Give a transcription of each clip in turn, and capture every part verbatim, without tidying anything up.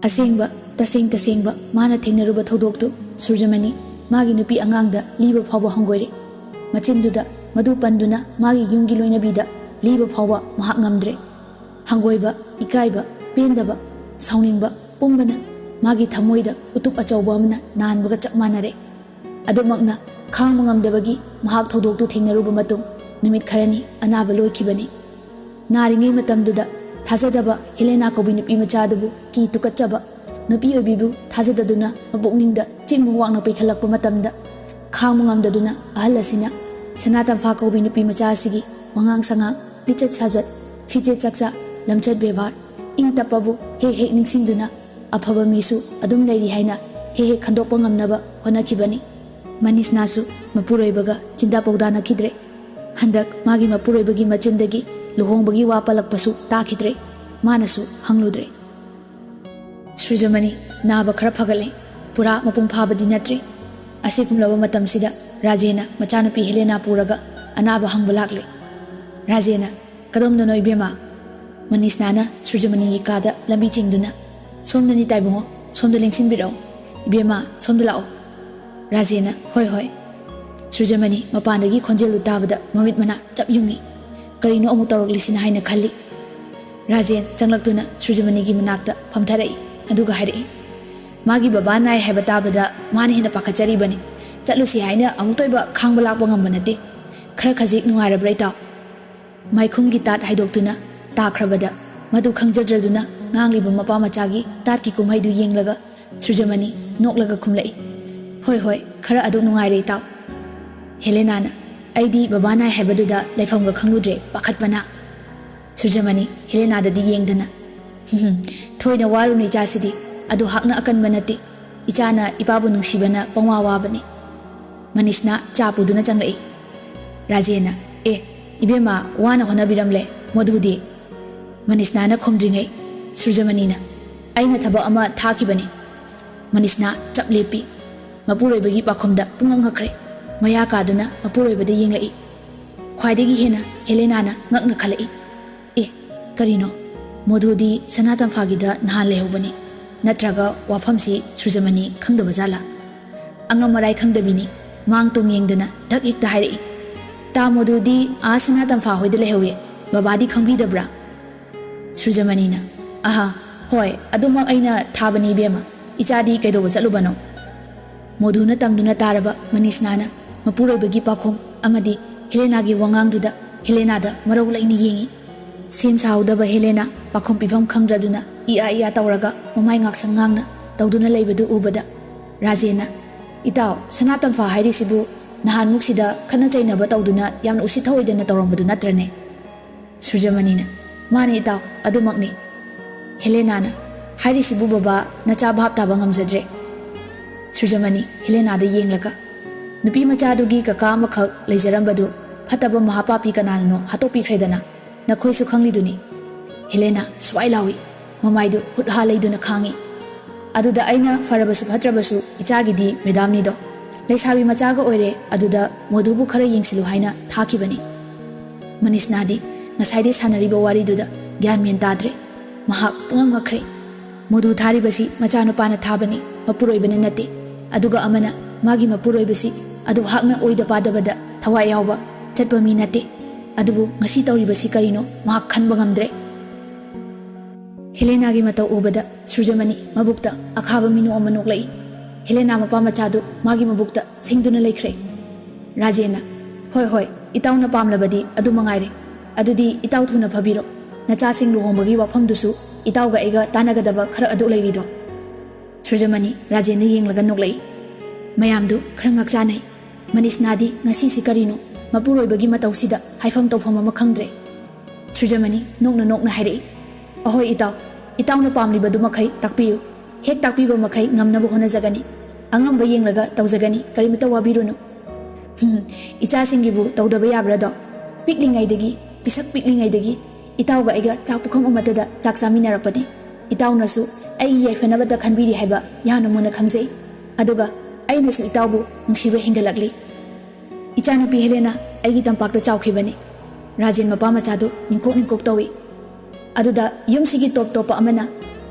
ꯑꯁꯦꯡꯕ, ꯇꯁꯦꯡ ꯇꯁꯦꯡꯕ ꯃꯥꯅ ꯊꯦꯡꯅꯔꯨꯕ ꯊꯧꯗꯣꯛꯇꯨ ꯁꯨꯔꯖꯃꯅꯤ ꯃꯥꯒꯤ ꯅꯨꯄꯤ ꯑꯉꯥꯡꯗ ꯂꯤꯕ ꯐꯥꯎꯕ ꯍꯪꯒꯣꯏꯔꯦ꯫ ꯃꯆꯤꯟꯗꯨꯗ ꯃꯗꯨ ꯄꯟꯗꯨꯅ ꯃꯥꯒꯤ ꯌꯨꯝꯒꯤ ꯂꯣꯏꯅꯕꯤꯗ ꯂꯤꯕ ꯐꯥꯎꯕ ꯃꯍꯥꯛ ꯉꯝꯗ꯭ꯔꯦ꯫ ꯍꯪꯒꯣꯏꯕ, ꯏꯀꯥꯏꯕ, ꯄꯦꯟꯗꯕ, ꯁꯥꯎꯅꯤꯡꯕ ꯄꯨꯝꯕꯅ ꯃꯥꯒꯤ ꯊꯃꯣꯏꯗ ꯎꯇꯨꯞ ꯑꯆꯧꯕ ꯑꯃꯅ ꯅꯥꯟꯕꯒ ꯆꯞ ꯃꯥꯟꯅꯔꯦ꯫ ꯑꯗꯨꯃꯛꯅ ꯈꯥꯡꯕ ꯉꯝꯗꯕꯒꯤ ꯃꯍꯥꯛ ꯊꯧꯗꯣꯛꯇꯨ ꯊꯦꯡꯅꯔꯨꯕ ꯃꯇꯨꯡ ꯅꯨꯃꯤꯠ ꯈꯔꯅꯤ ꯑꯅꯥꯕ ꯂꯣꯏꯈꯤꯕꯅꯤ꯫ ꯅꯥꯔꯤꯉꯩ ꯃꯇꯝꯗꯨꯗ ꯊꯥꯖꯗꯕ ꯍꯦꯂꯦꯅꯥ ꯀꯧꯕꯤ ꯅꯨꯄꯤ ꯃꯆꯥ ꯑꯗꯨꯕꯨ ꯀꯤ ꯇꯨꯀꯠꯆꯕ ꯅꯨꯄꯤ ꯑꯣꯏꯕꯤꯕꯨ ꯊꯥꯖꯗꯗꯨꯅ ꯃꯄꯨꯛꯅꯤꯡꯗ ꯆꯤꯡ ꯋꯥꯡꯅ ꯄꯩꯈꯠꯂꯛꯄ ꯃꯇꯝꯗ ꯈꯥꯡꯕ ꯉꯝꯗꯗꯨꯅ ꯑꯍꯜ ꯑꯁꯤꯅ ꯁꯅꯥ ꯇꯝꯐꯥ ꯀꯧꯕꯤ ꯅꯨꯄꯤ ꯃꯆꯥ ꯑꯁꯤꯒꯤ ꯋꯥꯉꯥꯡ ꯁꯉꯥꯡ, ꯂꯤꯆꯠ ꯁꯥꯖꯠ, ꯐꯤꯖꯦꯠ ꯆꯥꯛꯆꯥ, ꯂꯝꯆꯠ ꯕꯦꯕꯥꯔ, ꯏꯪ ꯇꯞꯄꯕꯨ ꯍꯦꯛ ꯍꯦꯛ ꯅꯤꯡꯁꯤꯡꯗꯨꯅ ꯑꯐꯕ ꯃꯤꯁꯨ ꯑꯗꯨꯝ ꯂꯩꯔꯤ ꯍꯥꯏꯅ ꯍꯦꯛ ꯍꯦꯛ ꯈꯟꯗꯣꯛꯄ ꯉꯝꯅꯕ ꯍꯣꯠꯅꯈꯤꯕꯅꯤ꯫ ꯃꯅꯤꯁꯅꯥꯁꯨ ꯃꯄꯨꯔꯣꯏꯕꯒ ꯆꯤꯟꯗꯥ ꯄꯥꯎꯗꯥꯅꯈꯤꯗ꯭ꯔꯦ꯫ ꯍꯟꯗꯛ ꯃꯥꯒꯤ ꯃꯄꯨꯔꯣꯏꯕꯒꯤ ꯃꯆꯤꯟꯗꯒꯤ ꯂꯨꯍꯣꯡꯕꯒꯤ ꯋꯥ ꯄꯜꯂꯛꯄꯁꯨ ꯇꯥꯈꯤꯗ꯭ꯔꯦ꯫ ꯃꯥꯅꯁꯨ ꯍꯪꯂꯨꯗ꯭ꯔꯦ꯫ ꯁꯨꯔꯖꯃꯅꯤ ꯅꯥꯕ ꯈꯔ ꯐꯒꯠꯂꯦ꯫ ꯄꯨꯔꯥ ꯃꯄꯨꯡ ꯐꯥꯕꯗꯤ ꯅꯠꯇ꯭ꯔꯤ꯫ ꯑꯁꯤꯒꯨꯝꯂꯕ ꯃꯇꯝꯁꯤꯗ ꯔꯥꯖꯦꯅ ꯃꯆꯥꯅꯨꯄꯤ ꯍꯦꯂꯦꯅꯥ ꯄꯨꯔꯒ ꯑꯅꯥꯕ ꯍꯪꯕ ꯂꯥꯛꯂꯦ꯫ ꯔꯥꯖꯦꯅ, "ꯀꯗꯣꯝꯗꯅꯣ ꯏꯕꯦꯝꯃ?" ꯃꯅꯤꯁꯅꯥꯅ ꯁꯨꯔꯖꯃꯅꯤꯒꯤ ꯀꯥꯗ ꯂꯝꯕꯤ ꯆꯤꯡꯗꯨꯅ, "ꯁꯣꯝꯗꯅꯤ ꯇꯥꯏꯕꯨꯡꯉꯣ, ꯁꯣꯝꯗ ꯂꯦꯡꯁꯤꯟꯕꯤꯔꯛꯑꯣ꯫ ꯏꯕꯦꯝꯃ, ꯁꯣꯝꯗ ꯂꯥꯛꯑꯣ꯫" ꯔꯥꯖꯦꯅ, "ꯍꯣꯏ, ꯍꯣꯏ꯫" ꯁꯨꯔꯖꯃꯅꯤ ꯃꯄꯥꯟꯗꯒꯤ ꯈꯣꯟꯖꯦꯜꯗꯨ ꯇꯥꯕꯗ ꯃꯃꯤꯠ ꯃꯅꯥ ꯆꯞ ꯌꯨꯡꯉꯤ꯫ ꯀꯔꯤꯅꯣ ꯑꯃꯨꯛ ꯇꯧꯔꯛꯂꯤꯁꯤꯅ ꯍꯥꯏꯅ ꯈꯜꯂꯤ꯫ ꯔꯥꯖꯦꯟ ꯆꯪꯂꯛꯇꯨꯅ ꯁꯨꯔꯖꯃꯅꯤꯒꯤ ꯃꯅꯥꯛꯇ ꯐꯝꯊꯔꯛꯏ꯫ ꯑꯗꯨꯒ ꯍꯥꯏꯔꯛꯏ, "ꯃꯥꯒꯤ ꯕꯕꯥ ꯅꯥꯏ ꯍꯥꯏꯕ ꯇꯥꯕꯗ ꯃꯥꯅ ꯍꯦꯟꯅ ꯄꯥꯈꯠꯆꯔꯤꯕꯅꯤ꯫ ꯆꯠꯂꯨꯁꯤ ꯍꯥꯏꯅ ꯑꯃꯨꯛꯇ ꯑꯣꯏꯕ ꯈꯥꯡꯕ ꯂꯥꯛꯄ ꯉꯝꯕ ꯅꯠꯇꯦ꯫ ꯈꯔ ꯈꯖꯤꯛ ꯅꯨꯡꯉꯥꯏꯔꯕ꯭ꯔꯥ, ꯏꯇꯥꯎ?" ꯃꯥꯏꯈꯨꯝꯒꯤ ꯇꯥꯠ ꯍꯥꯏꯗꯣꯛꯇꯨꯅ ꯇꯥꯈ꯭ꯔꯕꯗ, ꯃꯗꯨ ꯈꯪꯖꯗ꯭ꯔꯗꯨꯅ ꯉꯥꯡꯂꯤꯕ ꯃꯄꯥ ꯃꯆꯥꯒꯤ ꯇꯥꯠꯀꯤ ꯀꯨꯝꯍꯩꯗꯨ ꯌꯦꯡꯂꯒ ꯁꯨꯔꯖꯃꯅꯤ ꯅꯣꯛꯂꯒ ꯈꯨꯝꯂꯛꯏ, "ꯍꯣꯏ, ꯍꯣꯏ, ꯈꯔ ꯑꯗꯨ ꯅꯨꯡꯉꯥꯏꯔꯦ, ꯏꯇꯥꯎ꯫" ꯍꯦꯂꯦꯅꯥꯅ, "ꯑꯩꯗꯤ ꯕꯕꯥ ꯅꯥꯏ ꯍꯥꯏꯕꯗꯨꯗ ꯂꯩꯐꯝꯒ ꯈꯪꯂꯨꯗ꯭ꯔꯦ, ꯄꯥꯈꯠꯄꯅ꯫" ꯁꯨꯔꯖꯃꯅꯤ ꯍꯦꯂꯦꯅꯥꯗꯗꯤ ꯌꯦꯡꯗꯅ, "ꯍꯝ, ꯊꯣꯏꯅ ꯋꯥꯔꯨꯅꯨ ꯏꯆꯥꯁꯤꯗꯤ, ꯑꯗꯨ ꯍꯥꯛꯅ ꯑꯀꯟꯕ ꯅꯠꯇꯦ꯫ ꯏꯆꯥꯅ ꯏꯄꯥꯕꯨ ꯅꯨꯡꯁꯤꯕꯅ ꯄꯪꯋꯥ ꯋꯥꯕꯅꯤ꯫" ꯃꯅꯤꯁꯅꯥ ꯆꯥ ꯄꯨꯗꯨꯅ ꯆꯪꯂꯛꯏ꯫ ꯔꯥꯖꯦꯟꯅ, "ꯑꯦ, ꯏꯕꯦꯝꯃ, ꯋꯥꯅ ꯍꯣꯠꯅꯕꯤꯔꯝꯂꯦ, ꯃꯣꯙꯨꯗꯤ?" ꯃꯅꯤꯁꯅꯥꯅ ꯈꯨꯝꯗ꯭ꯔꯤꯉꯩ ꯁꯨꯔꯖꯃꯅꯤꯅ, "ꯑꯩꯅ ꯊꯕꯛ ꯑꯃ ꯊꯥꯈꯤꯕꯅꯤ꯫" ꯃꯅꯤꯁꯅꯥ ꯆꯞ ꯂꯦꯞꯄꯤ꯫ ꯃꯄꯨꯔꯣꯏꯕꯒꯤ ꯄꯥꯎꯈꯨꯝꯗ ꯄꯨꯡꯉꯛ ꯉꯛꯈ꯭ꯔꯦ꯫ ꯃꯌꯥ ꯀꯥꯗꯨꯅ ꯃꯄꯨꯔꯣꯏꯕꯗ ꯌꯦꯡꯂꯛꯏ꯫ ꯈ꯭ꯋꯥꯏꯗꯒꯤ ꯍꯦꯟꯅ ꯍꯦꯂꯦꯅꯥꯅ ꯉꯛꯅ ꯈꯜꯂꯛꯏ꯫ "ꯑꯦ, ꯀꯔꯤꯅꯣ? ꯃꯣꯙꯨꯗꯤ ꯁꯅꯥ ꯇꯝꯐꯥꯒꯤꯗ ꯅꯍꯥꯟ ꯂꯩꯍꯧꯕꯅꯤ꯫ ꯅꯠꯇ꯭ꯔꯒ ꯋꯥꯐꯝꯁꯤ ꯁꯨꯔꯖꯃꯅꯤ ꯈꯪꯗꯕ ꯖꯥꯠꯂꯥ? ꯑꯉꯝ ꯑꯔꯥꯏ ꯈꯪꯗꯕꯤꯅꯤ꯫ ꯃꯥꯡ ꯇꯨꯡ ꯌꯦꯡꯗꯅ ꯙꯛ ꯍꯦꯛꯇ ꯍꯥꯏꯔꯛꯏ, "ꯇꯥ, ꯃꯣꯗꯨꯗꯤ ꯑꯥ ꯁꯅꯥ ꯇꯝꯐꯥ ꯍꯣꯏꯗ ꯂꯩꯍꯧꯋꯦ꯫ ꯕꯕꯥꯗꯤ ꯈꯪꯕꯤꯗꯕ꯭ꯔꯥ?" ꯁꯨꯔꯖꯃꯅꯤꯅ, "ꯑꯍꯥ, ꯍꯣꯏ, ꯑꯗꯨꯃꯛ ꯑꯩꯅ ꯊꯥꯕꯅꯤ ꯏꯕꯦꯝꯃ꯫ ꯏꯆꯥꯗꯤ ꯀꯩꯗꯧꯕ ꯆꯠꯂꯨꯕꯅꯣ?" ꯃꯣꯗꯨꯅ ꯇꯝꯗꯨꯅ ꯇꯥꯔꯕ ꯃꯅꯤꯁꯅꯥꯅ ꯃꯄꯨꯔꯣꯏꯕꯒꯤ ꯄꯥꯈꯣꯝ ꯑꯃꯗꯤ ꯍꯦꯂꯦꯅꯥꯒꯤ ꯋꯥꯉꯥꯡꯗꯨꯗ ꯍꯦꯂꯦꯅꯥꯗ ꯃꯔꯧ ꯂꯩꯅ ꯌꯦꯡꯏ꯫ ꯁꯦꯝ ꯁꯥꯍꯧꯗꯕ ꯍꯦꯂꯦꯅꯥ ꯄꯥꯈꯣꯝ ꯄꯤꯐꯝ ꯈꯪꯗ꯭ꯔꯗꯨꯅ ꯏꯌꯥ ꯏꯌꯥ ꯇꯧꯔꯒ ꯃꯃꯥꯏ ꯉꯥꯛꯁꯪ ꯉꯥꯡꯅ ꯇꯧꯗꯨꯅ ꯂꯩꯕꯗꯨ ꯎꯕꯗ ꯔꯥꯖꯦꯟꯅ, "ꯏꯇꯥꯎ, ꯁꯅꯥ ꯇꯝꯐꯥ ꯍꯥꯏꯔꯤꯁꯤꯕꯨ ꯅꯍꯥꯟꯃꯨꯛꯁꯤꯗ ꯈꯠꯅ ꯆꯩꯅꯕ ꯇꯧꯗꯨꯅ ꯌꯥꯝꯅ ꯎꯁꯤꯠ ꯊꯑꯣꯏꯗꯅ ꯇꯧꯔꯝꯕꯗꯨ ꯅꯠꯇ꯭ꯔꯅꯦ?" ꯁꯨꯔꯖꯃꯅꯤꯅ, "ꯃꯥꯅꯤ ꯏꯇꯥꯎ, ꯑꯗꯨꯃꯛꯅꯤ꯫" ꯍꯦꯂꯦꯅꯥꯅ, "ꯍꯥꯏꯔꯤꯁꯤꯕꯨ ꯕꯕꯥ, ꯅꯆꯥ ꯚꯥꯞ ꯇꯥꯕ ꯉꯝꯖꯗ꯭ꯔꯦ꯫" ꯁꯨꯔꯖꯃꯅꯤ ꯍꯦꯂꯦꯅꯥꯗ ꯌꯦꯡꯂꯒ, "ꯅꯨꯄꯤ ꯃꯆꯥꯗꯨꯒꯤ ꯀꯀꯥ ꯑꯃꯈꯛ ꯂꯩꯖꯔꯝꯕꯗꯨ ꯐꯠꯇꯕ ꯃꯍꯥꯄꯥꯄꯤ ꯀꯅꯥꯅꯅꯣ ꯍꯥꯠꯇꯣꯛꯄꯤꯈ꯭ꯔꯦꯗꯅ, ꯅꯈꯣꯏꯁꯨ ꯈꯪꯂꯤꯗꯨꯅꯤ꯫" ꯍꯦꯂꯦꯅꯥ ꯁ꯭ꯋꯥꯏ ꯂꯥꯎꯏ, ꯃꯃꯥꯏꯗꯨ ꯍꯨꯠ ꯍꯥ ꯂꯩꯗꯨꯅ ꯈꯥꯡꯏ꯫ "ꯑꯗꯨꯗ ꯑꯩꯅ ꯐꯔꯕꯁꯨ ꯐꯠꯇ꯭ꯔꯕꯁꯨ ꯏꯆꯥꯒꯤꯗꯤ ꯃꯦꯗꯥꯝꯅꯤꯗꯣ꯫ ꯂꯩꯁꯥꯕꯤ ꯃꯆꯥꯒ ꯑꯣꯏꯔꯦ, ꯑꯗꯨꯗ ꯃꯣꯗꯨꯕꯨ ꯈꯔ ꯌꯦꯡꯁꯤꯜꯂꯨ ꯍꯥꯏꯅ ꯊꯥꯈꯤꯕꯅꯤ꯫" ꯃꯅꯤꯁꯅꯥꯗꯤ ꯉꯁꯥꯏꯗꯩ ꯁꯥꯟꯅꯔꯤꯕ ꯋꯥꯔꯤꯗꯨꯗ ꯒ꯭ꯌꯥꯟ ꯃꯦꯟ ꯇꯥꯗ꯭ꯔꯦ꯫ ꯃꯍꯥꯛ ꯄꯨꯡꯉꯛ ꯉꯛꯈ꯭ꯔꯦ꯫ ꯃꯣꯗꯨ ꯊꯥꯔꯤꯕꯁꯤ ꯃꯆꯥꯅꯨꯄꯥꯅ ꯊꯥꯕꯅꯤ, ꯃꯄꯨꯔꯣꯏꯕꯅ ꯅꯠꯇꯦ꯫ ꯑꯗꯨꯒ ꯑꯃꯅ ꯃꯥꯒꯤ ꯃꯄꯨꯔꯣꯏꯕꯁꯤ ꯑꯗꯨ ꯍꯥꯛꯅ ꯑꯣꯏꯗ ꯄꯥꯗꯕꯗ ꯊꯋꯥꯏ ꯌꯥꯎꯕ, ꯆꯠꯄ ꯃꯤ ꯅꯠꯇꯦ꯫ ꯑꯗꯨꯕꯨ ꯉꯁꯤ ꯇꯧꯔꯤꯕꯁꯤ ꯀꯔꯤꯅꯣ ꯃꯍꯥꯛ ꯈꯟꯕ ꯉꯝꯗ꯭ꯔꯦ꯫ ꯍꯦꯂꯦꯅꯥꯒꯤ ꯃꯇꯧ ꯎꯕꯗ ꯁꯨꯔꯖꯃꯅꯤ ꯃꯕꯨꯛꯇ ꯑꯈꯥꯕ ꯃꯤꯅꯣ ꯑꯃ ꯅꯣꯛꯂꯛꯏ꯫ ꯍꯦꯂꯦꯅꯥ ꯃꯄꯥ ꯃꯆꯥꯗꯨ ꯃꯥꯒꯤ ꯃꯕꯨꯛꯇ ꯁꯤꯡꯗꯨꯅ ꯂꯩꯈ꯭ꯔꯦ꯫ ꯔꯥꯖꯦꯟꯅ, "ꯍꯣꯏ, ꯍꯣꯏ, ꯏꯇꯥꯎꯅ ꯄꯥꯝꯂꯕꯗꯤ ꯑꯗꯨ ꯃꯉꯥꯏꯔꯦ꯫ ꯑꯗꯨꯗꯤ ꯏꯇꯥꯎ ꯊꯨꯅ ꯐꯥꯕꯤꯔꯣ꯫ ꯅꯆꯥꯁꯤꯡ ꯂꯨꯍꯣꯡꯕꯒꯤ ꯋꯥꯐꯝꯗꯨꯁꯨ ꯏꯇꯥꯎꯒ ꯑꯩꯒ ꯇꯥꯟꯅꯒꯗꯕ ꯈꯔ ꯑꯗꯨ ꯂꯩꯔꯤꯗꯣ꯫" ꯁꯨꯔꯖꯃꯅꯤ ꯔꯥꯖꯦꯟꯗ ꯌꯦꯡꯂꯒ ꯅꯣꯛꯂꯛꯏ꯫ ꯃꯌꯥꯝꯗꯨ ꯈꯔ ꯉꯛꯆꯥꯅꯩ꯫ ꯃꯅꯤꯁꯅꯥꯗꯤ ꯉꯁꯤꯁꯤ ꯀꯔꯤꯅꯣ, ꯃꯄꯨꯔꯣꯏꯕꯒꯤ ꯃꯇꯧꯁꯤꯗ ꯍꯥꯏꯐꯝ ꯇꯧꯐꯝ ꯑꯃ ꯈꯪꯗ꯭ꯔꯦ꯫ ꯁꯨꯔꯖꯃꯅꯤ ꯅꯣꯛꯅ ꯅꯣꯛꯅ ꯍꯥꯏꯔꯛꯏ, "ꯑꯍꯣꯏ ꯏꯇꯥꯎ, ꯏꯇꯥꯎꯅ ꯄꯥꯝꯂꯤꯕꯗꯨ ꯃꯈꯩ ꯇꯥꯛꯄꯤꯌꯨ꯫ ꯍꯦꯛ ꯇꯥꯛꯄꯤꯕ ꯃꯈꯩ ꯉꯝꯅꯕ ꯍꯣꯠꯅꯖꯒꯅꯤ꯫ ꯑꯉꯝꯕ ꯌꯦꯡꯂꯒ ꯇꯧꯖꯒꯅꯤ, ꯀꯔꯤꯃꯇ ꯋꯥꯕꯤꯔꯨꯅꯨ꯫" "ꯍꯨꯝ, ꯏꯆꯥꯁꯤꯡꯒꯤꯕꯨ ꯇꯧꯗꯕ ꯌꯥꯕ꯭ꯔꯥꯗꯣ? ꯄꯤꯛꯂꯤꯉꯩꯗꯒꯤ, ꯄꯤꯁꯛ ꯄꯤꯛꯂꯤꯉꯩꯗꯒꯤ ꯏꯇꯥꯎꯒ ꯑꯩꯒ ꯆꯥꯛ ꯄꯨꯈꯝ ꯑꯃꯠꯇꯗ ꯆꯥꯛ ꯆꯥꯃꯤꯟꯅꯔꯛꯄꯅꯤ꯫ ꯏꯇꯥꯎꯅꯁꯨ ꯑꯩꯒꯤ ꯌꯥꯏꯐꯅꯕꯇ ꯈꯟꯕꯤꯔꯤ ꯍꯥꯏꯕ ꯌꯥꯝꯅ ꯃꯨꯟꯅ ꯈꯪꯖꯩ꯫ ꯑꯗꯨꯒ ꯑꯩꯅꯁꯨ ꯏꯇꯥꯎꯕꯨ ꯅꯨꯡꯁꯤꯕ ꯍꯦꯟꯒꯠꯂꯛꯂꯤ꯫" "ꯏꯆꯥꯅꯨꯄꯤ ꯍꯦꯂꯦꯅꯥ ꯑꯩꯒꯤ ꯇꯝꯄꯥꯛꯇ ꯆꯥꯎꯈꯤꯕꯅꯤ꯫" ꯔꯥꯖꯦꯟ ꯃꯄꯥ ꯃꯆꯥꯗꯨ ꯅꯤꯡꯀꯣꯛ ꯅꯤꯡꯀꯣꯛ ꯇꯧꯏ꯫ ꯑꯗꯨꯗ ꯌꯨꯝꯁꯤꯒꯤ ꯇꯣꯞ ꯇꯣꯞꯄ ꯑꯃꯅ,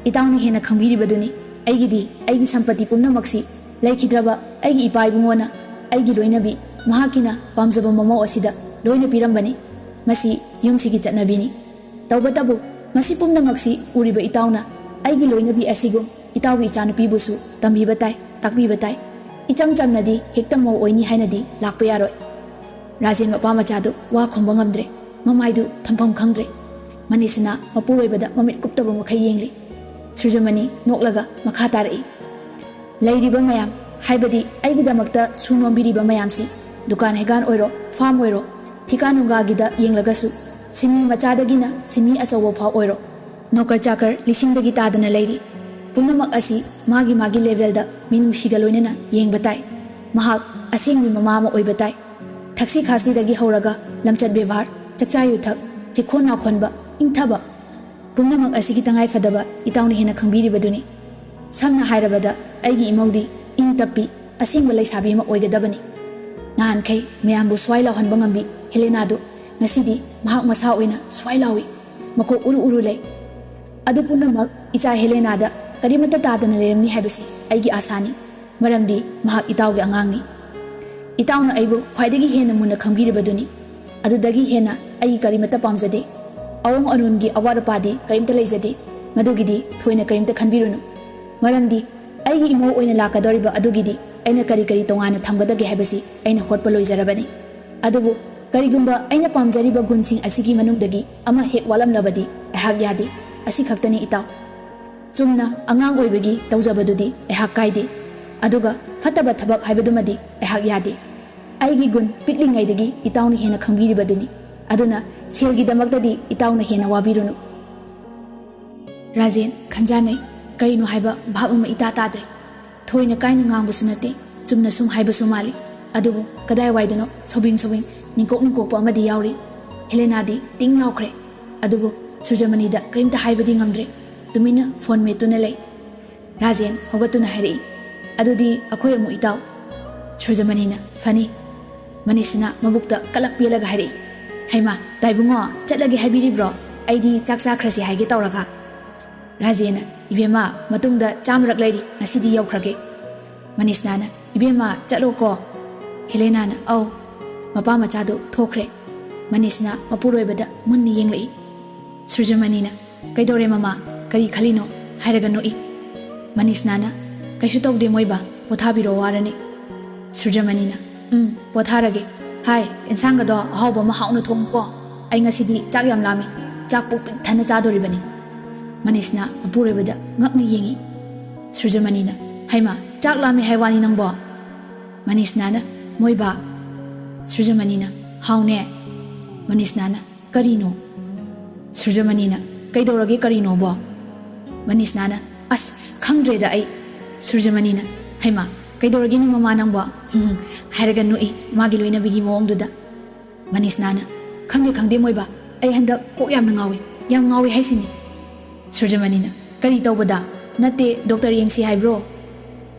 ꯏꯇꯥꯎꯅ ꯍꯦꯟꯅ ꯈꯪꯕꯤꯔꯤꯕꯗꯨꯅꯤ꯫ ꯑꯩꯒꯤꯗꯤ ꯑꯩꯒꯤ ꯁꯝꯄꯇꯤ ꯄꯨꯝꯅꯃꯛꯁꯤ ꯂꯩꯈꯤꯗ꯭ꯔꯕ ꯑꯩꯒꯤ ꯏꯄꯥ ꯏꯕꯨꯡꯉꯣꯅ ꯑꯩꯒꯤ ꯂꯣꯏꯅꯕꯤ ꯃꯍꯥꯛꯀꯤꯅ ꯄꯥꯝꯖꯕ ꯃꯃꯧ ꯑꯁꯤꯗ ꯂꯣꯏꯅ ꯄꯤꯔꯝꯕꯅꯤ꯫ ꯃꯁꯤ ꯌꯨꯝꯁꯤꯒꯤ ꯆꯠꯅꯕꯤꯅꯤ꯫ ꯇꯧꯕꯇꯕꯨ ꯃꯁꯤ ꯄꯨꯝꯅꯃꯛꯁꯤ ꯎꯔꯤꯕ ꯏꯇꯥꯎꯅ ꯑꯩꯒꯤ ꯂꯣꯏꯅꯕꯤ ꯑꯁꯤꯒꯨꯝ ꯏꯇꯥꯎꯒꯤ ꯏꯆꯥꯅꯨꯄꯤꯕꯨꯁꯨ ꯇꯝꯕꯤꯕ ꯇꯥꯏ, ꯇꯥꯛꯄꯤꯕ ꯇꯥꯏ꯫ ꯏꯆꯝ ꯆꯝꯅꯗꯤ ꯍꯦꯛꯇ ꯃꯧ ꯑꯣꯏꯅꯤ ꯍꯥꯏꯅꯗꯤ ꯂꯥꯛꯄ ꯌꯥꯔꯣꯏ꯫ ꯔꯥꯖꯦꯟ ꯃꯄꯥ ꯃꯆꯥꯗꯨ ꯋꯥ ꯈꯨꯝꯕ ꯉꯝꯗ꯭ꯔꯦ꯫ ꯃꯃꯥꯏꯗꯨ ꯊꯝꯐꯝ ꯈꯪꯗ꯭ꯔꯦ꯫ ꯃꯅꯤꯁꯅꯥ ꯃꯄꯨꯔꯣꯏꯕꯗ ꯃꯃꯤꯠ ꯀꯨꯞꯇꯕ ꯃꯈꯩ ꯌꯦꯡꯂꯤ꯫ ꯁꯨꯔꯖꯃꯅꯤ ꯅꯣꯛꯂꯒ ꯃꯈꯥ ꯇꯥꯔꯛꯏ, "ꯂꯩꯔꯤꯕ ꯃꯌꯥꯝ, ꯍꯥꯏꯕꯗꯤ ꯑꯩꯒꯤꯗꯃꯛꯇ ꯁꯨ ꯅꯣꯝꯕꯤꯔꯤꯕ ꯃꯌꯥꯝꯁꯤ, ꯗꯨꯀꯥꯟ ꯍꯩꯒꯥꯟ ꯑꯣꯏꯔꯣ, ꯐꯥꯔꯝ ꯑꯣꯏꯔꯣ, ꯊꯤꯀꯥ ꯅꯨꯡꯒꯥꯒꯤꯗ ꯌꯦꯡꯂꯒꯁꯨ, ꯁꯤꯟꯃꯤ ꯃꯆꯥꯗꯒꯤꯅ ꯁꯤꯟꯃꯤ ꯑꯆꯧꯕ ꯐꯥꯎ ꯑꯣꯏꯔꯣ, ꯅꯣꯀꯔ ꯆꯥꯀꯔ ꯂꯤꯁꯤꯡꯗꯒꯤ ꯇꯥꯗꯅ ꯂꯩꯔꯤ꯫ ꯄꯨꯝꯅꯃꯛ ꯑꯁꯤ ꯃꯥꯒꯤ ꯃꯥꯒꯤ ꯂꯦꯚꯦꯜꯗ ꯃꯤꯅꯨꯡꯁꯤꯒ ꯂꯣꯏꯅꯅ ꯌꯦꯡꯕ ꯇꯥꯏ꯫ ꯃꯍꯥꯛ ꯑꯁꯦꯡꯕ ꯃꯃꯥ ꯑꯃ ꯑꯣꯏꯕ ꯇꯥꯏ꯫ ꯊꯛꯁꯤ ꯈꯥꯁꯤꯗꯒꯤ ꯍꯧꯔꯒ ꯂꯝꯆꯠ ꯕꯦꯕꯥꯔ, ꯆꯥꯛꯆꯥ ꯌꯨꯊꯛ, ꯆꯤꯈꯣꯟ ꯅꯥꯈꯣꯟꯕ, ꯏꯪꯊꯕ, ꯄꯨꯝꯅꯃꯛ ꯑꯁꯤꯒꯤ ꯇꯉꯥꯏ ꯐꯗꯕ ꯏꯇꯥꯎꯅ ꯍꯦꯟꯅ ꯈꯪꯕꯤꯔꯤꯕꯗꯨꯅꯤ꯫ ꯁꯝꯅ ꯍꯥꯏꯔꯕꯗ, ꯑꯩꯒꯤ ꯏꯃꯧꯗꯤ ꯏꯪ ꯇꯞꯄꯤ, ꯑꯁꯦꯡꯕ ꯂꯩꯁꯥꯕꯤ ꯑꯃ ꯑꯣꯏꯒꯗꯕꯅꯤ꯫ ꯅꯍꯥꯟꯈꯩ ꯃꯌꯥꯝꯕꯨ ꯁ꯭ꯋꯥꯏ ꯂꯥꯎꯍꯟꯕ ꯉꯝꯕꯤ ꯍꯦꯂꯦꯅꯥꯗꯨ ꯉꯁꯤꯗꯤ ꯃꯍꯥꯛ ꯃꯁꯥ ꯑꯣꯏꯅ ꯁ꯭ꯋꯥꯏ ꯂꯥꯎꯏ꯫ ꯃꯀꯣꯛ ꯎꯔꯨ ꯎꯔꯨ ꯂꯩ꯫ ꯑꯗꯨ ꯄꯨꯝꯅꯃꯛ ꯏꯆꯥ ꯍꯦꯂꯦꯅꯥꯗ ꯀꯔꯤꯃꯠꯇ ꯇꯥꯗꯅ ꯂꯩꯔꯝꯅꯤ ꯍꯥꯏꯕꯁꯤ ꯑꯩꯒꯤ ꯑꯥꯁꯥꯅꯤ꯫ ꯃꯔꯝꯗꯤ ꯃꯍꯥꯛ ꯏꯇꯥꯎꯒꯤ ꯑꯉꯥꯡꯅꯤ꯫ ꯏꯇꯥꯎꯅ ꯑꯩꯕꯨ ꯈ꯭ꯋꯥꯏꯗꯒꯤ ꯍꯦꯟꯅ ꯃꯨꯟꯅ ꯈꯪꯕꯤꯔꯤꯕꯗꯨꯅꯤ꯫ ꯑꯗꯨꯗꯒꯤ ꯍꯦꯟꯅ ꯑꯩꯒꯤ ꯀꯔꯤꯃꯠꯇ ꯄꯥꯝꯖꯗꯦ꯫ ꯑꯋꯣꯡ ꯑꯅꯣꯟꯒꯤ ꯑꯋꯥꯠ ꯑꯄꯥꯗꯤ ꯀꯔꯤꯝꯇ ꯂꯩꯖꯗꯦ꯫ ꯃꯗꯨꯒꯤꯗꯤ ꯊꯣꯏꯅ ꯀꯔꯤꯝꯇ ꯈꯟꯕꯤꯔꯨꯅꯨ꯫ ꯃꯔꯝꯗꯤ ꯑꯩꯒꯤ ꯏꯃꯧ ꯑꯣꯏꯅ ꯂꯥꯛꯀꯗꯧꯔꯤꯕ ꯑꯗꯨꯒꯤꯗꯤ ꯑꯩꯅ ꯀꯔꯤ ꯀꯔꯤ ꯇꯣꯉꯥꯟꯅ ꯊꯝꯒꯗꯒꯦ ꯍꯥꯏꯕꯁꯤ ꯑꯩꯅ ꯍꯣꯠꯄ ꯂꯣꯏꯖꯔꯕꯅꯤ꯫ ꯑꯗꯨꯕꯨ ꯀꯔꯤꯒꯨꯝꯕ ꯑꯩꯅ ꯄꯥꯝꯖꯔꯤꯕ ꯒꯨꯟꯁꯤꯡ ꯑꯁꯤꯒꯤ ꯃꯅꯨꯡꯗꯒꯤ ꯑꯃ ꯍꯦꯛ ꯋꯥꯠꯂꯝꯂꯕꯗꯤ ꯑꯩꯍꯥꯛ ꯌꯥꯗꯦ꯫ ꯑꯁꯤ ꯈꯛꯇꯅꯤ ꯏꯇꯥꯎ꯫ ꯆꯨꯝꯅ ꯑꯉꯥꯡ ꯑꯣꯏꯕꯒꯤ ꯇꯧꯖꯕꯗꯨꯗꯤ ꯑꯩꯍꯥꯛ ꯀꯥꯏꯗꯦ꯫ ꯑꯗꯨꯒ ꯐꯠꯇꯕ ꯊꯕꯛ ꯍꯥꯏꯕꯗꯨꯃꯗꯤ ꯑꯩꯍꯥꯛ ꯌꯥꯗꯦ꯫ ꯑꯩꯒꯤ ꯒꯨꯟ ꯄꯤꯛꯂꯤꯉꯩꯗꯒꯤ ꯏꯇꯥꯎꯅ ꯍꯦꯟꯅ ꯈꯪꯕꯤꯔꯤꯕꯗꯨꯅꯤ꯫ ꯑꯗꯨꯅ ꯁꯦꯜꯒꯤꯗꯃꯛꯇꯗꯤ ꯏꯇꯥꯎꯅ ꯍꯦꯟꯅ ꯋꯥꯕꯤꯔꯨꯅꯨ꯫ ꯔꯥꯖꯦꯟ, ꯈꯟꯖꯥꯟꯅꯩ꯫ ꯀꯔꯤꯅꯣ ꯍꯥꯏꯕ ꯚꯥꯕ ꯑꯃ ꯏꯇꯥ ꯇꯥꯗ꯭ꯔꯦ꯫ ꯊꯣꯏꯅ ꯀꯥꯏꯅ ꯉꯥꯡꯕꯁꯨ ꯅꯠꯇꯦ, ꯆꯨꯝꯅ ꯁꯨꯝ ꯍꯥꯏꯕꯁꯨ ꯃꯥꯜꯂꯤ꯫ ꯑꯗꯨꯕꯨ ꯀꯗꯥꯏꯋꯥꯏꯗꯅꯣ ꯁꯧꯕꯤꯡ ꯁꯧꯕꯤꯡ ꯅꯤꯡꯀꯣꯛ ꯅꯤꯡꯀꯣꯛꯄ ꯑꯃꯗꯤ ꯌꯥꯎꯔꯤ꯫ ꯍꯦꯂꯦꯅꯥꯗꯤ ꯇꯤꯡ ꯂꯥꯎꯈ꯭ꯔꯦ꯫ ꯑꯗꯨꯕꯨ ꯁꯨꯔꯖꯃꯅꯤꯗ ꯀꯔꯤꯝꯇ ꯍꯥꯏꯕꯗꯤ ꯉꯝꯗ꯭ꯔꯦ꯫ ꯇꯨꯃꯤꯟꯅ ꯐꯣꯟ ꯃꯦꯠꯇꯨꯅ ꯂꯩ꯫ ꯔꯥꯖꯦꯟ ꯍꯧꯒꯠꯇꯨꯅ ꯍꯥꯏꯔꯛꯏ, "ꯑꯗꯨꯗꯤ ꯑꯩꯈꯣꯏ ꯑꯃꯨꯛ ꯏꯇꯥꯎ꯫" ꯁꯨꯔꯖꯃꯅꯤꯅ, "ꯐꯅꯤ꯫" ꯃꯅꯤꯁꯅꯥ ꯃꯕꯨꯛꯇ ꯀꯂꯛ ꯄꯦꯜꯂꯒ ꯍꯥꯏꯔꯛꯏ, "ꯍꯩꯃꯥ, ꯇꯥꯏꯕꯨꯡꯉꯣ, ꯆꯠꯂꯒꯦ ꯍꯥꯏꯕꯤꯔꯤꯕ꯭ꯔꯣ? ꯑꯩꯗꯤ ꯆꯥꯛ ꯆꯥꯈ꯭ꯔꯁꯤ ꯍꯥꯏꯒꯦ ꯇꯧꯔꯒ꯫" ꯔꯥꯖꯦꯟꯅ, "ꯏꯕꯦꯝꯃ, ꯃꯇꯨꯡꯗ ꯆꯥꯝꯃꯔꯛ ꯂꯩꯔꯤ, ꯉꯁꯤꯗꯤ ꯌꯧꯈ꯭ꯔꯒꯦ"꯫ ꯃꯅꯤꯁꯅꯥꯅ, "ꯏꯕꯦꯝꯃ, ꯆꯠꯂꯣꯀꯣ"꯫ ꯍꯦꯂꯦꯅꯥꯅ, "ꯑꯧ"꯫ ꯃꯄꯥ ꯃꯆꯥꯗꯨ ꯊꯣꯛꯈ꯭ꯔꯦ꯫ ꯃꯅꯤꯁꯅꯥ ꯃꯄꯨꯔꯣꯏꯕꯗ ꯃꯨꯟꯅ ꯌꯦꯡꯂꯛꯏ꯫ ꯁꯨꯔꯖꯃꯅꯤꯅ, "ꯀꯩꯗꯧꯔꯦ ꯃꯃꯥ? ꯀꯔꯤ ꯈꯜꯂꯤꯅꯣ?" ꯍꯥꯏꯔꯒ ꯅꯣꯛꯏ꯫ ꯃꯅꯤꯁꯅꯥꯅ, "ꯀꯩꯁꯨ ꯇꯧꯗꯦ ꯃꯣꯏꯕꯥ, ꯄꯣꯊꯥꯕꯤꯔꯣ, ꯋꯥꯔꯅꯤ"꯫ ꯁꯨꯔꯖꯃꯅꯤꯅ, "ꯎꯝ, ꯄꯣꯊꯥꯔꯒꯦ꯫ ꯍꯥꯏ, ꯑꯦꯟꯁꯥꯡꯒꯗꯣ ꯑꯍꯥꯎꯕ ꯑꯃ ꯍꯥꯎꯅ ꯊꯣꯡꯉꯨꯀꯣ꯫ ꯑꯩ ꯉꯁꯤꯗꯤ ꯆꯥꯛ ꯌꯥꯝ ꯂꯥꯝꯃꯤ꯫ ꯆꯥꯛ ꯄꯨꯛ ꯄꯤꯛ ꯊꯟꯅ ꯆꯥꯗꯣꯔꯤꯕꯅꯤ"꯫ ꯃꯅꯤꯁꯅꯥ ꯃꯄꯨꯔꯣꯏꯕꯗ ꯉꯛꯅ ꯌꯦꯡꯏ꯫ ꯁꯨꯔꯖꯃꯅꯤꯅ, "ꯍꯩꯃꯥ, ꯆꯥꯛ ꯂꯥꯝꯃꯤ ꯍꯥꯏ ꯋꯥꯅꯤ ꯅꯪꯕꯣ"꯫ ꯃꯅꯤꯁꯅꯥꯅ, "ꯃꯣꯏꯕꯥ"꯫ ꯁꯨꯔꯖꯃꯅꯤꯅ, "ꯍꯥꯎꯅꯦ"꯫ ꯃꯅꯤꯁꯅꯥꯅ, "ꯀꯔꯤꯅꯣ?" ꯁꯨꯔꯖꯃꯅꯤꯅ, "ꯀꯩꯗꯧꯔꯒꯦ ꯀꯔꯤꯅꯣꯕꯣ?" ꯃꯅꯤꯁꯅꯥꯅ, "ꯑꯁ, ꯈꯪꯗ꯭ꯔꯦꯗ ꯑꯩ"꯫ ꯁꯨꯔꯖꯃꯅꯤꯅ, "ꯍꯩꯃꯥ, ꯀꯩꯗꯧꯔꯒꯦꯅꯦ ꯃꯃꯥ ꯅꯪꯕꯣ?" ꯍꯥꯏꯔꯒ ꯅꯣꯛꯏ ꯃꯥꯒꯤ ꯂꯣꯏꯅꯕꯤꯒꯤ ꯃꯑꯣꯡꯗꯨꯗ꯫ ꯃꯅꯤꯁꯅꯥꯅ, "ꯈꯪꯗꯦ, ꯈꯪꯗꯦ ꯃꯣꯏꯕꯥ, ꯑꯩ ꯍꯟꯗꯛ ꯀꯣꯛ ꯌꯥꯝꯅ ꯉꯥꯎꯏ, ꯌꯥꯝ ꯉꯥꯎꯏ ꯍꯥꯏꯁꯤꯅꯤ"꯫ ꯁꯨꯔꯖꯃꯅꯤꯅ, "ꯀꯔꯤ ꯇꯧꯕꯗ? ꯅꯠꯇꯦ, ꯗꯣꯛꯇꯔ ꯌꯦꯡꯁꯤ ꯍꯥꯏꯕ꯭ꯔꯣ?"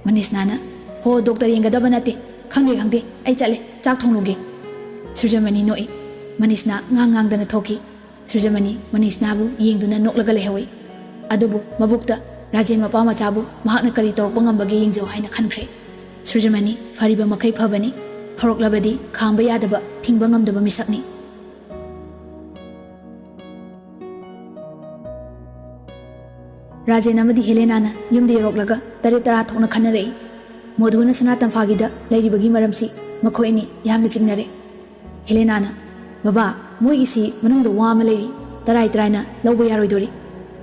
ꯃꯅꯤꯁꯅꯥꯅ, "ꯍꯣ, ꯗꯣꯛꯇꯔ ꯌꯦꯡꯒꯗꯕ ꯅꯠꯇꯦ꯫ ꯈꯪꯗꯦ, ꯈꯪꯗꯦ, ꯑꯩ ꯆꯠꯂꯦ, ꯆꯥꯛ ꯊꯣꯡꯂꯨꯒꯦ"꯫ ꯁꯨꯔꯖꯃꯅꯤ ꯅꯣꯛꯏ꯫ ꯃꯅꯤꯁꯅꯥ ꯉꯥꯡ ꯉꯥꯡꯗꯅ ꯊꯣꯛꯈꯤ꯫ ꯁꯨꯔꯖꯃꯅꯤ ꯃꯅꯤꯁꯅꯥꯕꯨ ꯌꯦꯡꯗꯨꯅ ꯅꯣꯛꯂꯒ ꯂꯩꯍꯧꯏ꯫ ꯑꯗꯨꯕꯨ ꯃꯕꯨꯛꯇ ꯔꯥꯖꯦꯟ ꯃꯄꯥ ꯃꯆꯥꯕꯨ ꯃꯍꯥꯛꯅ ꯀꯔꯤ ꯇꯧꯔꯛꯄ ꯉꯝꯕꯒꯦ ꯌꯦꯡꯖꯧ ꯍꯥꯏꯅ ꯈꯟꯈ꯭ꯔꯦ꯫ ꯁꯨꯔꯖꯃꯅꯤ ꯐꯔꯤꯕ ꯃꯈꯩ ꯐꯕꯅꯤ꯫ ꯐꯔꯛꯂꯕꯗꯤ ꯈꯥꯝꯕ ꯌꯥꯗꯕ, ꯊꯤꯡꯕ ꯉꯝꯗꯕ ꯃꯤꯁꯛꯅꯤ꯫ ꯔꯥꯖꯦꯟ ꯑꯃꯗꯤ ꯍꯦꯂꯦꯅꯥꯅ ꯌꯨꯝꯗ ꯌꯧꯔꯛꯂꯒ ꯇꯔꯦꯠ ꯇꯔꯥ ꯊꯣꯛꯅ ꯈꯟꯅꯔꯛꯏ꯫ ꯃꯣꯙꯨꯅ ꯁꯅꯥ ꯇꯝꯐꯥꯒꯤꯗ ꯂꯩꯔꯤꯕꯒꯤ ꯃꯔꯝꯁꯤ ꯃꯈꯣꯏ ꯑꯅꯤ ꯌꯥꯝꯅ ꯆꯤꯡꯅꯔꯦ꯫ ꯍꯦꯂꯦꯅꯥꯅ, "ꯕꯕꯥ, ꯃꯣꯏꯒꯤꯁꯤ ꯃꯅꯨꯡꯗ ꯋꯥ ꯑꯃ ꯂꯩꯔꯤ, ꯇꯔꯥꯏ ꯇꯔꯥꯏꯅ ꯂꯧꯕ ꯌꯥꯔꯣꯏꯗꯣꯔꯤ꯫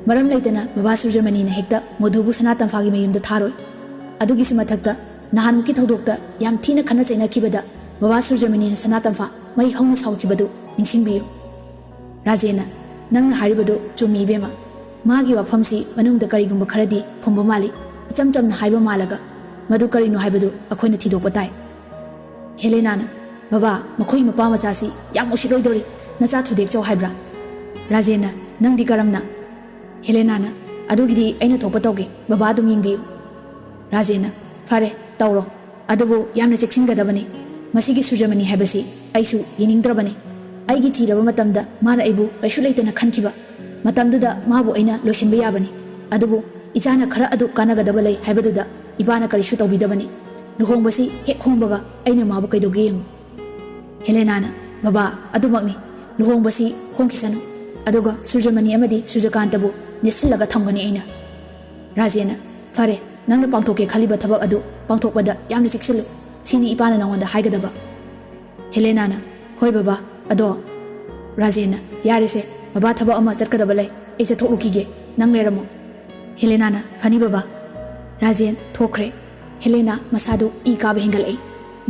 ꯃꯔꯝ ꯂꯩꯇꯅ ꯕꯕꯥ ꯁꯨꯔꯖꯃꯅꯤꯅ ꯍꯦꯛꯇ ꯃꯣꯙꯨꯕꯨ ꯁꯅꯥ ꯇꯝꯐꯥꯒꯤ ꯃꯌꯨꯝꯗ ꯊꯥꯔꯣꯏ꯫ ꯑꯗꯨꯒꯤꯁꯨ ꯃꯊꯛꯇ ꯅꯍꯥꯟꯃꯨꯛꯀꯤ ꯊꯧꯗꯣꯛꯇ ꯌꯥꯝ ꯊꯤꯅ ꯈꯠꯅ ꯆꯩꯅꯈꯤꯕꯗ ꯕꯕꯥ ꯁꯨꯔꯖꯃꯅꯤꯅ ꯁꯅꯥ ꯇꯝꯐꯥ ꯃꯩ ꯍꯧꯅ ꯁꯥꯎꯈꯤꯕꯗꯨ ꯅꯤꯡꯁꯤꯡꯕꯤꯌꯨ"꯫ ꯔꯥꯖꯦꯟꯅ, "ꯅꯪꯅ ꯍꯥꯏꯔꯤꯕꯗꯨ ꯆꯨꯝꯃꯤ ꯏꯕꯦꯝꯃ꯫ ꯃꯥꯒꯤ ꯋꯥꯐꯝꯁꯤ ꯃꯅꯨꯡꯗ ꯀꯔꯤꯒꯨꯝꯕ ꯈꯔꯗꯤ ꯐꯨꯝꯕ ꯃꯥꯜꯂꯤ꯫ ꯏꯆꯝ ꯆꯝꯅ ꯍꯥꯏꯕ ꯃꯥꯜꯂꯒ ꯃꯗꯨ ꯀꯔꯤꯅꯣ ꯍꯥꯏꯕꯗꯨ ꯑꯩꯈꯣꯏꯅ ꯊꯤꯗꯣꯛꯄ ꯇꯥꯏ"꯫ ꯍꯦꯂꯦꯅꯥꯅ, "ꯕꯕꯥ, ꯃꯈꯣꯏ ꯃꯄꯥ ꯃꯆꯥꯁꯤ ꯌꯥꯝ ꯎꯁꯤꯠꯂꯣꯏꯗꯧꯔꯤ꯫ ꯅꯆꯥ ꯊꯨꯗꯦꯛꯆꯧ ꯍꯥꯏꯕ꯭ꯔꯥ?" ꯔꯥꯖꯦꯟꯅ, "ꯅꯪꯗꯤ ꯀꯔꯝꯅ?" ꯍꯦꯂꯦꯅꯥꯅ, "ꯑꯗꯨꯒꯤꯗꯤ ꯑꯩꯅ ꯊꯣꯛꯄ ꯇꯧꯒꯦ, ꯕꯕꯥ ꯑꯗꯨꯝ ꯌꯦꯡꯕꯤꯌꯨ"꯫ ꯔꯥꯖꯦꯟꯅ, "ꯐꯔꯦ, ꯇꯧꯔꯣ꯫ ꯑꯗꯨꯕꯨ ꯌꯥꯝꯅ ꯆꯦꯛꯁꯤꯟꯒꯗꯕꯅꯤ꯫ ꯃꯁꯤꯒꯤ ꯁꯨꯔꯖꯃꯅꯤ ꯍꯥꯏꯕꯁꯤ ꯑꯩꯁꯨ ꯌꯦꯡꯅꯤꯡꯗ꯭ꯔꯕꯅꯤ꯫ ꯑꯩꯒꯤ ꯊꯤꯔꯕ ꯃꯇꯝꯗ ꯃꯥꯅ ꯑꯩꯕꯨ ꯀꯩꯁꯨ ꯂꯩꯇꯅ ꯈꯟꯈꯤꯕ ꯃꯇꯝꯗꯨꯗ ꯃꯥꯕꯨ ꯑꯩꯅ ꯂꯣꯏꯁꯤꯟꯕ ꯌꯥꯕꯅꯤ꯫ ꯑꯗꯨꯕꯨ ꯏꯆꯥꯅ ꯈꯔ ꯑꯗꯨ ꯀꯥꯟꯅꯒꯗꯕ ꯂꯩ ꯍꯥꯏꯕꯗꯨꯗ ꯏꯄꯥꯅ ꯀꯔꯤꯁꯨ ꯇꯧꯕꯤꯗꯕꯅꯤ꯫ ꯂꯨꯍꯣꯡꯕꯁꯤ ꯍꯦꯛ ꯍꯣꯡꯕꯒ ꯑꯩꯅ ꯃꯥꯕꯨ ꯀꯩꯗꯧꯒꯦ ꯌꯦꯡꯉꯨ꯫ ꯍꯦꯂꯦꯅꯥꯅ, "ꯕꯕꯥ, ꯑꯗꯨꯃꯛꯅꯤ, ꯂꯨꯍꯣꯡꯕꯁꯤ ꯍꯣꯡꯈꯤꯁꯅꯨ꯫ ꯑꯗꯨꯒ ꯁꯨꯔꯖꯃꯅꯤ ꯑꯃꯗꯤ ꯁꯨꯔꯖꯀꯥꯟꯇꯕꯨ ꯅꯦꯠꯁꯤꯜꯂꯒ ꯊꯝꯒꯅꯤ ꯑꯩꯅ꯫" ꯔꯥꯖꯦꯟꯅ, "ꯐꯔꯦ, ꯅꯪꯅ ꯄꯥꯡꯊꯣꯛꯀꯦ ꯈꯜꯂꯤꯕ ꯊꯕꯛ ꯑꯗꯨ ꯄꯥꯡꯊꯣꯛꯄꯗ ꯌꯥꯝꯅ ꯆꯦꯛꯁꯤꯜꯂꯨ꯫ ꯁꯤꯅꯤ ꯏꯄꯥꯅ ꯅꯉꯣꯟꯗ ꯍꯥꯏꯒꯗꯕ꯫" ꯍꯦꯂꯦꯅꯥꯅ, "ꯍꯣꯏ ꯕꯕꯥ, ꯑꯗꯣ꯫" ꯔꯥꯖꯦꯟꯅ, "ꯌꯥꯔꯦꯁꯦ, ꯕꯕꯥ ꯊꯕꯛ ꯑꯃ ꯆꯠꯀꯗꯕ ꯂꯩ, ꯑꯩ ꯆꯠꯊꯣꯛꯂꯨꯈꯤꯒꯦ, ꯅꯪ ꯂꯩꯔꯝꯃꯣ꯫" ꯍꯦꯂꯦꯅꯥꯅ, "ꯐꯅꯤ ꯕꯕꯥ꯫" ꯔꯥꯖꯦꯟ ꯊꯣꯛꯈ꯭ꯔꯦ꯫ ꯍꯦꯂꯦꯅꯥ ꯃꯁꯥꯗꯨ ꯏ ꯀꯥꯕ ꯍꯦꯟꯒꯠꯂꯛꯏ꯫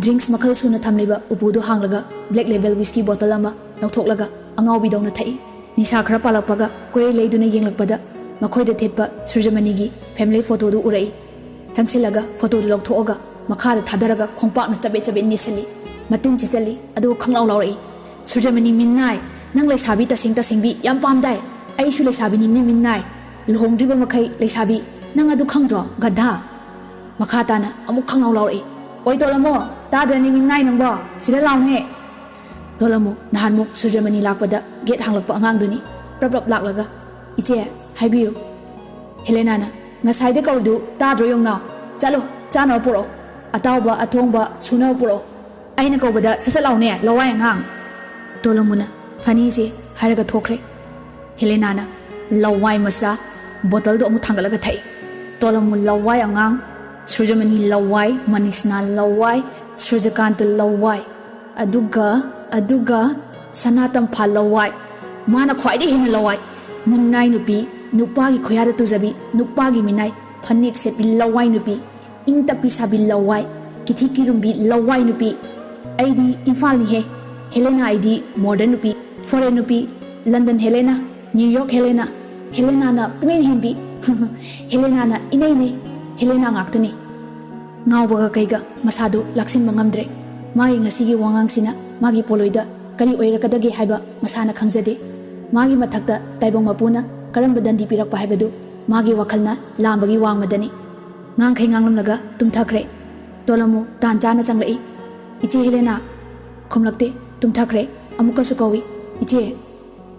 ꯗ꯭ꯔꯤꯡꯛꯁ ꯃꯈꯜ ꯁꯨꯅ ꯊꯝꯂꯤꯕ ꯎꯄꯨꯗꯨ ꯍꯥꯡꯂꯒ ꯕ꯭ꯂꯦꯛ ꯂꯦꯕꯦꯜ ꯋꯤꯁꯀꯤ ꯕꯣꯇꯜ ꯑꯃ ꯂꯧꯊꯣꯛꯂꯒ ꯑꯉꯥꯎꯕꯤꯗꯧꯅ ꯊꯛꯏ꯫ ꯅꯤꯁꯥ ꯈꯔ ꯄꯥꯜꯂꯛꯄꯒ ꯀꯣꯏꯔꯩ ꯂꯩꯗꯨꯅ ꯌꯦꯡꯂꯛꯄꯗ ꯃꯈꯣꯏꯗ ꯊꯦꯠꯄ ꯁꯨꯔꯖꯃꯅꯤꯒꯤ ꯐꯦꯃꯤꯂꯤ ꯐꯣꯇꯣꯗꯨ ꯎꯔꯛꯏ꯫ ꯆꯪꯁꯤꯜꯂꯒ ꯐꯣꯇꯣꯗꯨ ꯂꯧꯊꯣꯛꯑꯒ ꯃꯈꯥꯗ ꯊꯥꯗꯔꯒ ꯈꯣꯡꯄꯥꯛꯅ ꯆꯕꯦꯠ ꯆꯕꯦꯠ ꯅꯦꯠꯁꯤꯜꯂꯤ꯫ ꯃꯇꯤꯟ ꯁꯤꯠꯆꯜꯂꯤ꯫ ꯑꯗꯨꯒ ꯈꯪꯂꯥꯎ ꯂꯥꯎꯔꯛꯏ, "ꯁꯨꯔꯖꯃꯅꯤ ꯃꯤꯟꯅꯥꯏ, ꯅꯪ ꯂꯩꯁꯥꯕꯤ ꯇꯁꯦꯡ ꯇꯁꯦꯡꯕꯤ ꯌꯥꯝ ꯄꯥꯝꯗꯥꯏ? ꯑꯩꯁꯨ ꯂꯩꯁꯥꯕꯤꯅꯤꯅꯦ ꯃꯤꯟꯅꯥꯏ꯫ ꯂꯨꯍꯣꯡꯗ꯭ꯔꯤꯕ ꯃꯈꯩ ꯂꯩꯁꯥꯕꯤ, ꯅꯪ ꯑꯗꯨ ꯈꯪꯗ꯭ꯔꯣ, ꯒꯙꯥ?" ꯃꯈꯥ ꯇꯥꯅ ꯑꯃꯨꯛ ꯈꯪꯂꯥꯎ ꯂꯥꯎꯔꯛꯏ, "ꯑꯣꯏ ꯇꯣꯜꯂꯝꯃꯣ, ꯇꯥꯗ꯭ꯔꯅꯤ ꯃꯤꯟꯅꯥꯏ ꯅꯪꯕꯣ? ꯁꯤꯗ ꯂꯥꯎꯅꯦ!" ꯇꯣꯜꯂꯝꯃꯨ ꯅꯍꯥꯟꯃꯨꯛ ꯁꯨꯔꯖꯃꯅꯤ ꯂꯥꯛꯄꯗ ꯒꯦꯠ ꯍꯥꯡꯂꯛꯄ ꯑꯉꯥꯡꯗꯨꯅꯤ꯫ ꯄ꯭ꯔꯞ ꯄ꯭ꯔꯞ ꯂꯥꯛꯂꯒ, "ꯏꯆꯦ, ꯍꯥꯏꯕꯤꯌꯨ꯫" ꯍꯦꯂꯦꯅꯥꯅ, "ꯉꯁꯥꯏꯗꯩ ꯀꯧꯔꯤꯗꯨ ꯇꯥꯗ꯭ꯔꯣ ꯌꯦꯡꯉꯨꯅ? ꯆꯠꯂꯣ, ꯆꯥꯅꯕ ꯄꯨꯔꯛꯑꯣ꯫ ꯑꯇꯥꯎꯕ, ꯑꯊꯣꯡꯕ, ꯁꯨꯅꯕ ꯄꯨꯔꯛꯑꯣ꯫ ꯑꯩꯅ ꯀꯧꯕꯗ ꯁꯠ ꯁꯠ ꯂꯥꯎꯅꯦ, ꯂꯋꯥꯏ ꯑꯉꯥꯡ꯫" ꯇꯣꯂꯝꯃꯨꯅ, "ꯐꯅꯤꯁꯦ," ꯍꯥꯏꯔꯒ ꯊꯣꯛꯈ꯭ꯔꯦ꯫ ꯍꯦꯂꯦꯅꯥꯅ, "ꯂꯋꯥꯏ ꯃꯆꯥ꯫" ꯕꯣꯇꯜꯗꯣ ꯑꯃꯨꯛ ꯊꯥꯡꯒꯠꯂꯒ ꯊꯛꯏ꯫ "ꯇꯣꯂꯝꯃꯨ ꯂꯋꯥꯏ ꯑꯉꯥꯡ, ꯁꯨꯔꯖꯃꯅꯤ ꯂꯋꯥꯏ, ꯃꯅꯤꯁꯅꯥ ꯂꯋꯥꯏ, ꯁꯨꯔꯖꯀꯥꯟꯇ ꯂꯋꯥꯏ, ꯑꯗꯨꯒ, ꯑꯗꯨꯒ ꯁꯅꯥ ꯇꯝꯐꯥ ꯂꯋꯥꯏ, ꯃꯥꯅ ꯈ꯭ꯋꯥꯏꯗꯒꯤ ꯍꯦꯟꯅ ꯂꯋꯥꯏ꯫ ꯃꯤꯅꯥꯏ ꯅꯨꯄꯤ, ꯅꯨꯄꯥꯒꯤ ꯈꯨꯌꯥꯗ ꯇꯨꯖꯕꯤ, ꯅꯨꯄꯥꯒꯤ ꯃꯤꯅꯥꯏ, ꯐꯅꯦꯛ ꯁꯦꯠꯄꯤ ꯂꯋꯥꯏ ꯅꯨꯄꯤ, ꯏꯪ ꯇꯞꯄꯤ ꯁꯥꯕꯤ ꯂꯋꯥꯏ, ꯀꯤꯊꯤ ꯀꯤꯔꯨꯝꯕꯤ ꯂꯋꯥꯏ ꯅꯨꯄꯤ꯫ ꯑꯩꯗꯤ ꯏꯝꯐꯥꯜꯅꯤꯍꯦ꯫ ꯍꯦꯂꯦꯅꯥ ꯑꯩꯗꯤ ꯃꯣꯗꯔꯟ ꯅꯨꯄꯤ, ꯐꯣꯔꯦꯟ ꯅꯨꯄꯤ, ꯂꯟꯗꯟ ꯍꯦꯂꯦꯅꯥ, ꯅ꯭ꯌꯨ ꯌꯣꯔꯛ ꯍꯦꯂꯦꯅꯥ, ꯍꯦꯂꯦꯅꯥꯅ ꯄꯨꯡꯍꯦꯟ ꯍꯦꯟꯕꯤ, ꯍꯦꯂꯦꯅꯥꯅ ꯏꯅꯩ ꯅꯩ, ꯍꯦꯂꯦꯅꯥ ꯉꯥꯛꯇꯅꯤ꯫" ꯉꯥꯎꯕꯒ ꯀꯩꯒ ꯃꯁꯥꯗꯨ ꯂꯥꯛꯁꯤꯟꯕ ꯉꯝꯗ꯭ꯔꯦ꯫ ꯃꯥꯒꯤ ꯉꯁꯤꯒꯤ ꯋꯥꯉꯥꯡꯁꯤꯅ ꯃꯥꯒꯤ ꯄꯣꯂꯣꯏꯗ ꯀꯔꯤ ꯑꯣꯏꯔꯛꯀꯗꯒꯦ ꯍꯥꯏꯕ ꯃꯁꯥꯅ ꯈꯪꯖꯗꯦ꯫ ꯃꯥꯒꯤ ꯃꯊꯛꯇ ꯇꯥꯏꯕꯪ ꯃꯄꯨꯅ ꯀꯔꯝꯕ ꯗꯟꯗꯤ ꯄꯤꯔꯛꯄ ꯍꯥꯏꯕꯗꯨ ꯃꯥꯒꯤ ꯋꯥꯈꯜꯅ ꯂꯥꯝꯕꯒꯤ ꯋꯥꯡꯃꯗꯅꯤ꯫ ꯉꯥꯡꯈꯩ ꯉꯥꯡꯂꯝꯂꯒ ꯇꯨꯝꯊꯈ꯭ꯔꯦ꯫ ꯇꯣꯂꯝꯃꯨ ꯇꯥꯟ ꯆꯥꯅ ꯆꯪꯂꯛꯏ꯫ "ꯏꯆꯦ ꯍꯦꯂꯦꯅꯥ?" ꯈꯨꯝꯂꯛꯇꯦ꯫ ꯇꯨꯝꯊꯈ꯭ꯔꯦ꯫ ꯑꯃꯨꯛꯀꯁꯨ ꯀꯧꯏ, "ꯏꯆꯦ?"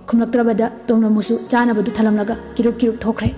ꯈꯨꯝꯂꯛꯇ꯭ꯔꯕꯗ ꯇꯣꯂꯝꯃꯨꯁꯨ ꯆꯥꯅꯕꯗꯨ ꯊꯜꯂꯝꯂꯒ ꯀꯤꯔꯨꯛ ꯀꯤꯔꯨꯛ ꯊꯣꯛꯈ꯭ꯔꯦ꯫